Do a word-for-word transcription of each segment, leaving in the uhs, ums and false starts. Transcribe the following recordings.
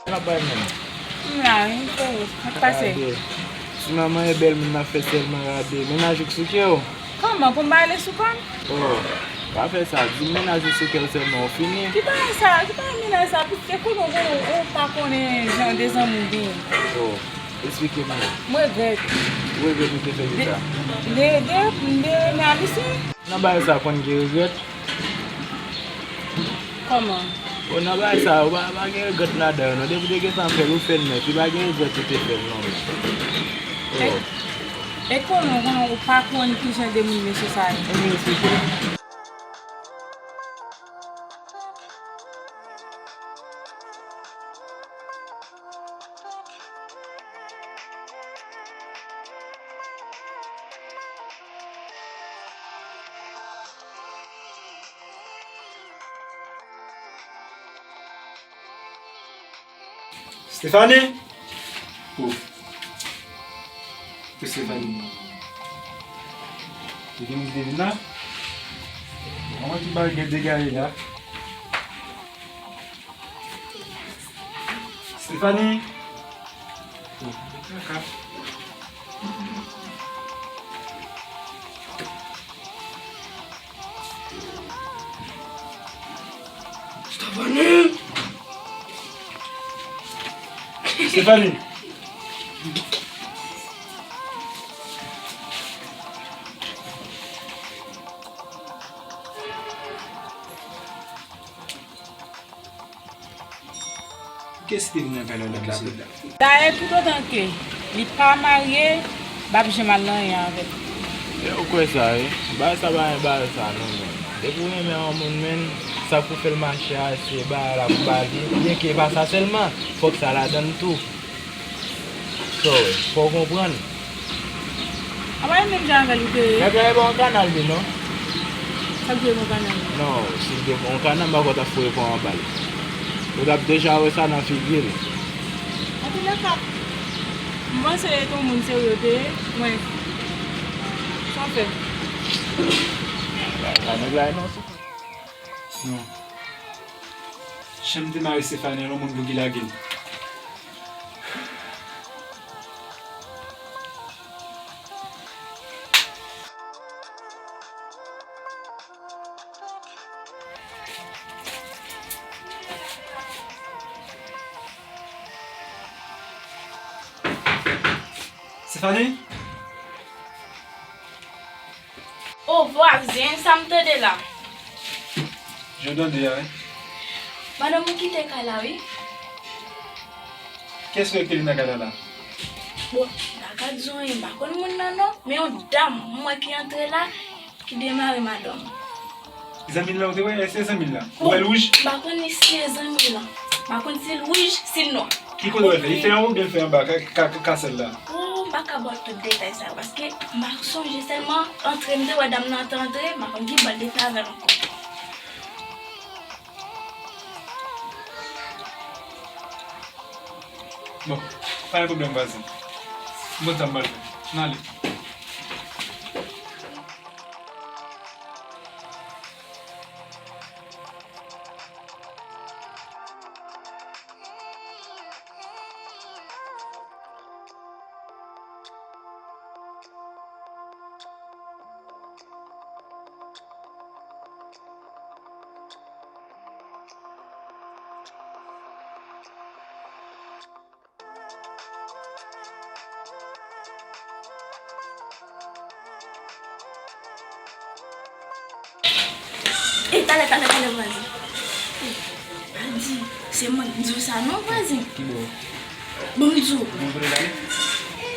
N ap bay menm. M la wi, frero. Sa k pase? Gade. Ti manman e bèl moun nan fè sèlman gade. Mennaj ou k sou kè w? Kòman? Pou m ba ale sou kò m? Oh, pa fè sa. Di m mennaj ou sou kè l sèlman, ou fini. Ki bagay sa? Ki bagay mennaj sa? Pitit, se konnen w, w pa konnen jan de zanmi w genyen. Oh, eksplike m non. M regrèt. Ou regrèt ou te fè ki sa? De, de, de, de renmen Alice wi. Nan bagay sa konn gen regrèt? Kòman? Bon, nan bagay sa yo, pa, pa gen regrèt ladan yo non. Depi w te gentan fè l, ou fè l nèt wi, pa gen regrèt ou te fè l non. E, oh, e konnen, konnen ou pa konn ki jan de moun mesye sa ye. Ebyen, se vre. Stéphanie! Oh. Pou Stéphanie. Li gen moun ki te vin la? Manman ki bagay gen dega ye la. Stéphanie! Oh, kaka. Stéphanie! Stéphanie! Kiyès ki te vin nan kay la, lòt la, mesye? Dayè, toutotan ke li pa marye, m ap janm al nan anyen avè l. E ou kwè sa, wi? Bagay sa pa gen bagay sa non, menn. Depi w renmen yon moun, menn, sa pou fè l mache a, se bagay la pou ba li. Byenke e pa sa sèlman, fòk sa ladan l tou. So, fò w konprann. A pa e menm jan avè l ou te ye? Nèg la e pa yon kanal li non. Sa k vle yon kanal? Non, si l te yon kanal, m pa kwè w t ap foure kò w anba l. Ou t ap deja wè sa nan figi l. Antoulèka, m panse e t on moun serye w te ye, mwen, sa w fè? Nèg la e nan sou. Non. Janm te mare Stéphanie, yon moun pou ki lage l. Stéphanie? O vwazen, sa m tande la? Jan w tande a, wi. Madanm ou kite kay la, wi. Kiyès ou wè ki te vin nan kay la la? Bon, m pa ka di w anyen, m pa konn moun nan non, men yon dam m wè ki antre la, ki demare madanm. Zanmi l la ou te wè? Èske se zanmi l la? Ou wè l wouj? M pa konn si se zanmi l lan. M pa konn si l wouj, si l nwa. Ki koulè l fè? Li fè anwo oubyen l fè anba? Ka, ka, ka, kasèl la. Ou, m pa ka ba w tout detay sa yo, paske m pa sonje sèlman antre m te wè dam nan te antre, m pa konn ki bò l te fè avè l ankò. Bon, pa gen pwoblèm vwazen. M konn sa m pral fè. N ale. E talè, talè, talè, vwazen. E, pa di, se mwen k di w sa non, vwazen. Ki bò? Bon, m di w. Bon, kote l ale? E,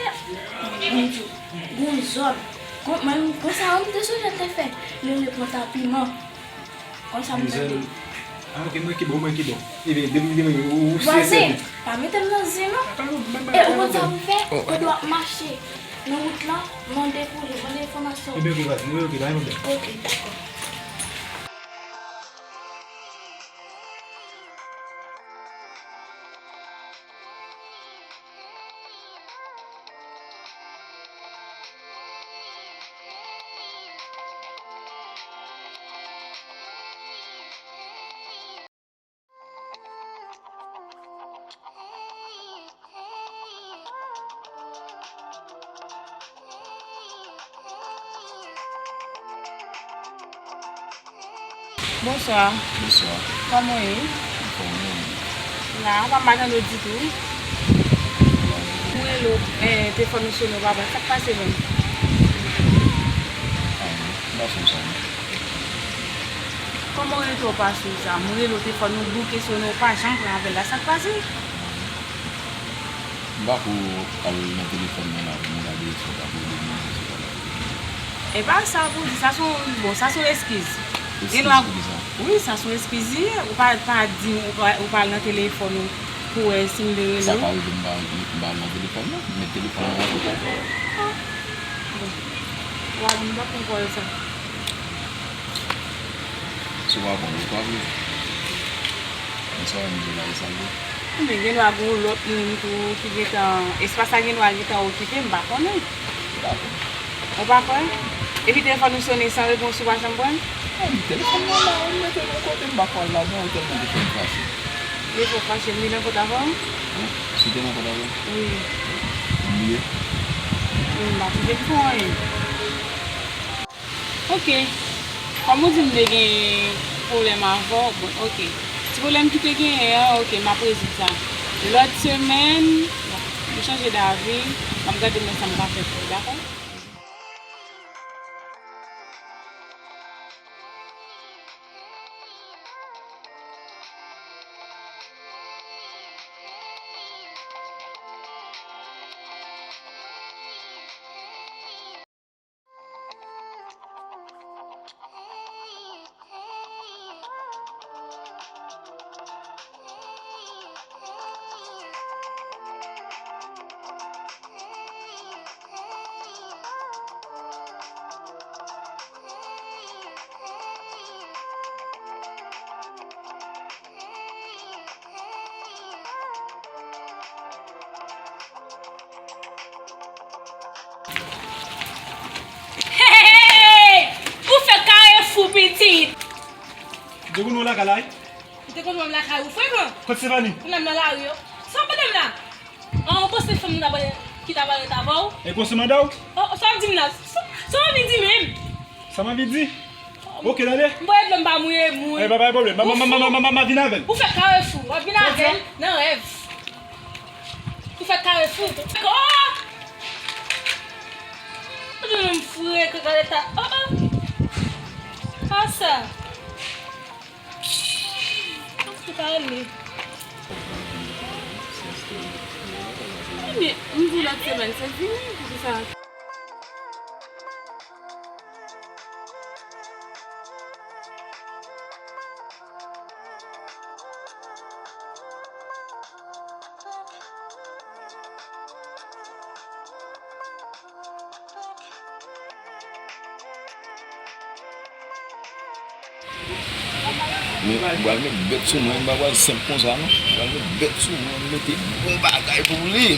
bon, m di w. Gon zòb. Kon, mwen, konsa, m te sonje te fè. Li rele pwent a piman. Konsa m tande. Ah, ok, mwen ki bò, mwen ki bò. Ebyen, depi m te mwen, ou, ou, ou, vwazen, pa mete m nan zen non. E ou konn sa pou fè? Pandan w ap mache nan wout lan, mande pou li, mande enfòmasyon. Ebyen, ok, vwazen, ok, pa gen pwoblèm. Ok, dakò. Bonswa. Bonswa. Kòman w ye? Anfòm, wi. La, pa m pa tande w ditou. Mwen rele w, eh, telefòn ou sone, w pa pran. Sa k pase menm? Ah, non. M pa sonje sa, non. Kòman w rele w pa sonje sa? Mwen rele w, telefòn ou bouke sone, w pa janm pran apèl la. Sa k pase? M pa ko al nan telefòn mwen la pou m gade si w t ap rele m, si w t ap rele m. E pa sa pou di, sa se yon, bon, sa se yon eskiz. Eskiz pou ki sa? Wi, sa se yon eskiz li ye. Ou pa, pa di, ou pa, ou pa al nan telefòn ou pou wè si m te rele w. Sa ka rive m pa, m pa al nan telefòn nan, m met telefòn nan an kote. Ah. Bon. Ou pa di m pa konn kwè sa. Si w pa konn, ou pa vle. Men sa w di la, e sa l ye. Men gen dwa gen yon lòt moun tou ki gentan, espas la gen dwa gentan okipe, m pa konnen. Dakò. Ou pa kwè? Epi telefòn ou sone san repons, ou pa janm pran? Non, telefòn mwen la, ou mete l yon kote, m pa kwè l ladan, ou tèlman te fè m fache. Li fè w fache, m te nan kont avè w? Wi, si w te nan kont avè m? Wi. Ou bliye? M pa sonje m fè w anyen. Ok. Kòm ou di m te gen pwoblèm avè w, bon, ok. Ti pwoblèm ki te genyen an, ok, m ap rezoud sa. Lòt semèn, bon, m chanje davi, m ap gade mwen sa m ka fè pou ou, dakò? Hey! Ou fè kafou pitit! Ou te konn wè m lakay la, wi? Ou te konn wè m lakay ou frekan? Kot Stefani? Kounye a m nan lari yo. Sa w ap pale m la? An, ou panse fanm nan ki ta pale avè w? E konsa manda w? Oh, sa w ap di m la? Sa, sa w anvi di menm? Sa m anvi di? Ok, tande. M pral dlo m pa mouye moun. Eh, pa, pa gen pwoblèm. Ma, ma, ma, ma, ma, ma, ma vin avè l. Ou fè kafou, w ap vin avè l nan rèv. Ou fè kafou. Oh! Ou di m fre, gade ta. Oh, oh. Sa sa. Ou pale. Ebyen, m di lòt semèn, se vini, poukisa? Men, m pral met bèt sou mwen, m pa pral senp konsa, non. M pral met bèt sou mwen, m mete bon bagay pou li.